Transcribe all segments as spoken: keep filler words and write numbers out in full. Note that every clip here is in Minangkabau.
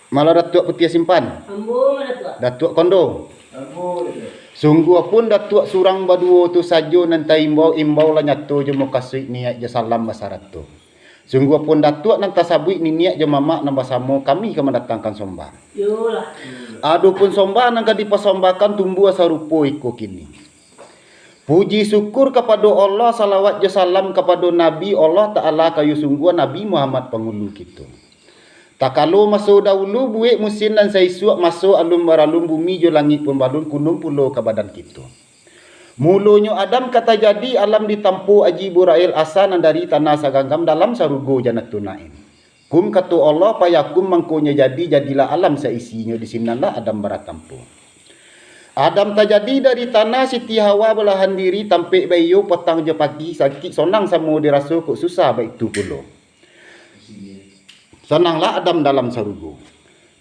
Malah Datuak Putiah Simpan. Ambo, Datuak. Datuak Kondo. Ambo, Datuak. Sungguahpun Datuak surang baduo tu sajo nan taimbau, imbau lah nyato jo mukasuik niaik jo salam basarato. Sungguahpun Datuak nan tasabuik niniak jo mamak nan basamo kami ka mandatangkan sombah. Iyolah. Adopun sombah nan ka dipasombahkan tumbuah sarupo iko kini. Puji syukur kapado Allah, salawat jo salam kapado Nabi Allah Ta'ala kayo sungguah Nabi Muhammad pangulu kito. Takalo maso dahulu buek musin nan saisuak maso alun baralun bumi jo langik pun balun kunun pulo ka badan kito. Mulonyo Adam ka tajadi alam ditampo Aji Burail asa nan dari tanah saganggam dalam sarugo Janatun Naim. Kun kato Allah, fayakun mangkonyo jadi, jadilah alam saisinyo, di sinanlah Adam baratampo. Adam tajadi dari tanah, Siti Hawa balahan diri, tampek baiyo patang jo pagi, sakik sonang samo diraso, kok susah baitu pulo. Sananglah Adam dalam sarugo.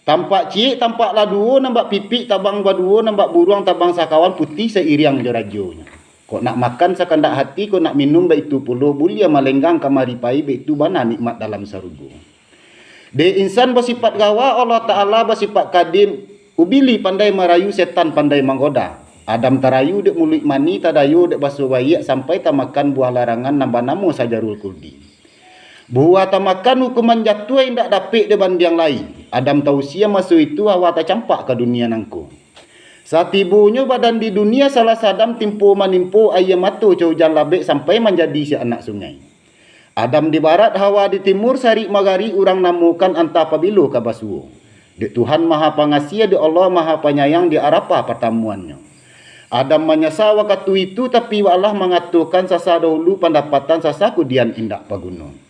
Tampak ciek, tampak lah duo, nan bak pipik tabang baduo, nan bak buruang tabang sakawan, putih sairiang jo rajonyo. Kok nak makan sakandak hati, kok nak minum baitu pulo, buliah malenggang kamari pai, baitu bana nikmat dalam sarugo. Dek insan basipat gawa, Allah Ta'ala basipat kadim, ubili pandai marayu, setan pandai manggoda. Adam tarayu dek muluik mani, tadayo dek baso baiak, sampai tamakan buah larangan nan banamo sajarul kuldi. Buah tamakan hukuman jatuah indak dapek dibandiang lai. Adam tausia maso itu, Hawa tacampak ka dunia nangko. Satibonyo badan di dunia, salah sadam timpo manimpo, aia mato co ujan labek sampai manjadi si anak sungai. Adam di barat, Hawa di timur, sarik magarik urang namokan, antah pabilo ka basuo. Dek Tuhan Maha Pangasiah, dek Allah Maha Panyayang, di Arafah patamuannyo. Adam manyasa wakatu itu, tapi Allah mangatokan, sasa dahulu pandapatan, sasa kudian indak paguno.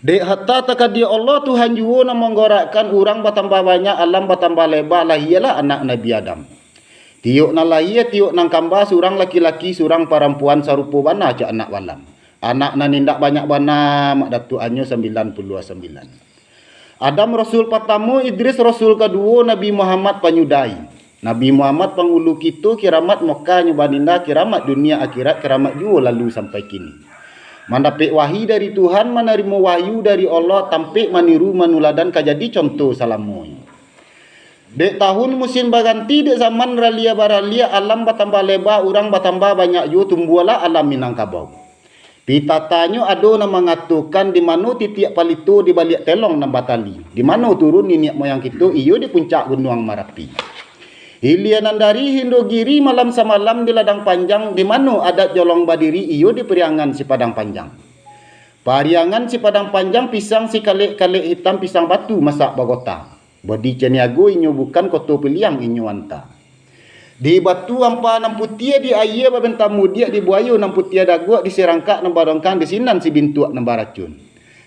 Dek hata takadia Allah, Tuhan juo nan manggorakkan, urang batambah banyak, alam batambah leba, lahialah anak Nabi Adam. Tiok nan lahia, tiok nan kamba, surang laki-laki, surang parampuan, sarupo bana cak anak balam. Anak nan indak banyak bana, Mak Datuak, anyo sambilan puluah sambilan. Adam rasul patamo, Idris rasul kaduo, Nabi Muhammad panyudahi. Nabi Muhammad pangulu kito, kiramat Mokahnyo baninda, kiramat dunia akhirat, kiramat juo lalu sampai kini. Mandapek wahi dari Tuhan, manarimo wahyu dari Allah, tampek maniru manuladan, ka jadi contoh salamonyo. Dek tahun musim baganti, dek zaman ralia baralia, alam batambah leba, urang batambah banyak juo, tumbuahlah alam Minangkabau. Pitatanyo ado nan mangatokan, di mano titiak palito di baliak telong nan batali, di mano turun niniak moyang kito, iyo di puncak Gunuang Marapi. Hilia nan dari Hindogiri malam samalam di Ladang Panjang, di mano adat jolong badiri, iyo di Pariangan Sipadang Panjang. Pariangan Sipadang Panjang, pisang sikalek-kalek hitam, pisang batu masak bagota. Bodi caniago inyo bukan, koto piliang inyo anta. Di batu ampa nan putiah, di aia babintang mudiak, di buayo nan putiah daguak, di sirangkak nan badongkang, di sinan sibintuak nan baracun.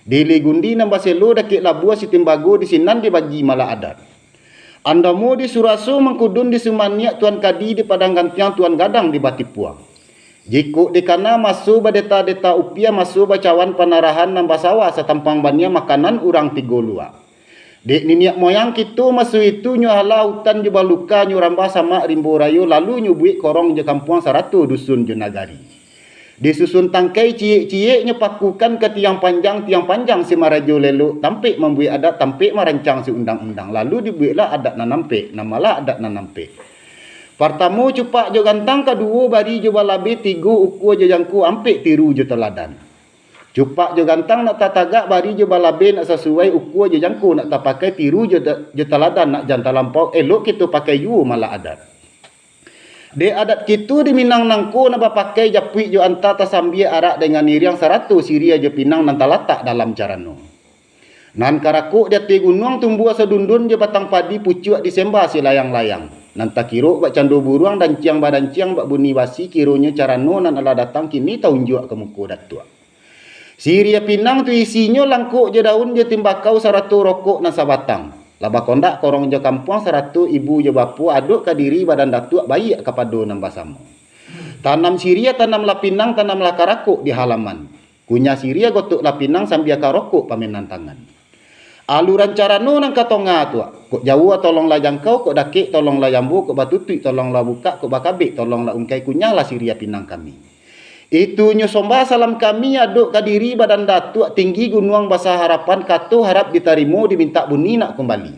Di Ligundi nan baselo dakek labuah sitimbago, di sinan dibagi malah adat. Andamo di Suraso, Mangkudun di Sumaniak, Tuan Kadi di Padang Gantiang, Tuan Gadang di Batipuang. Jikok dikana maso badeta-deta upiah, maso bacawan panarahan nan basawa satampang baniah, makanan urang tigo luak. Dek niniak moyang kito maso itu, nyo alah utan jo baluka, nyo rambah samak rimbo rayo, lalu nyo buek korong jo kampuang, sarato dusun jo nagari. Disusun tangkai ciek-ciek, nyo pakukan ka tiang panjang, tiang panjang si marajo lelok, tampek mambuek adat, tampek marancang si undang-undang, lalu dibueklah adat nan ampek, namalah adat nan ampek. Partamo cupak jo gantang, kaduo bari jo balabe, tigo ukua jo jangko, ampek tiru jo taladan. Cupak jo gantang nak tatagak, bari jo balabe nak sasuai, ukua jo jangko nak tapakai, tiru jo ta-, jo taladan nak jan talampau, elok kito pakai juo malah adat. Dek adat kito di Minang nangko, nan bapakai japuik jo anta, tasambia arak dengan iriang, sarato siriah jo pinang nan talatak dalam carano. Nan karakok di ateh gunuang, tumbuah sadundun jo batang padi, pucuak disemba silayang-layang. Nan takirok bak cando buruang, danciang badanciang bak bunyi basi, kironyo carano nan alah datang, kini taunjuak ka muko Datuak. Siriah pinang tu isinyo langkok jo daun jo timbakau sarato rokok nan sabatang. Lah bakondak korong jo kampuang sarato ibu jo bapo adok ka diri badan Datuak baiak kapado nan basamo. Tanam siriah, tanamlah pinang, tanamlah karakok di halaman. Kunyah siriah, gotoklah pinang, sambia karakok pamenan tangan. Aluran carano nan ka tonga tu, kok jauah tolonglah jangkau, kok dakek tolonglah jambo, kok batutuik tolonglah bukak, kok bakabek tolonglah ungkai, kunyahlah siriah pinang kami. Itunyo sombah salam kami, adok ka diri badan Datuak, tinggi gunuang basa harapan, kato harap ditarimo, dimintak buni nak kumbali.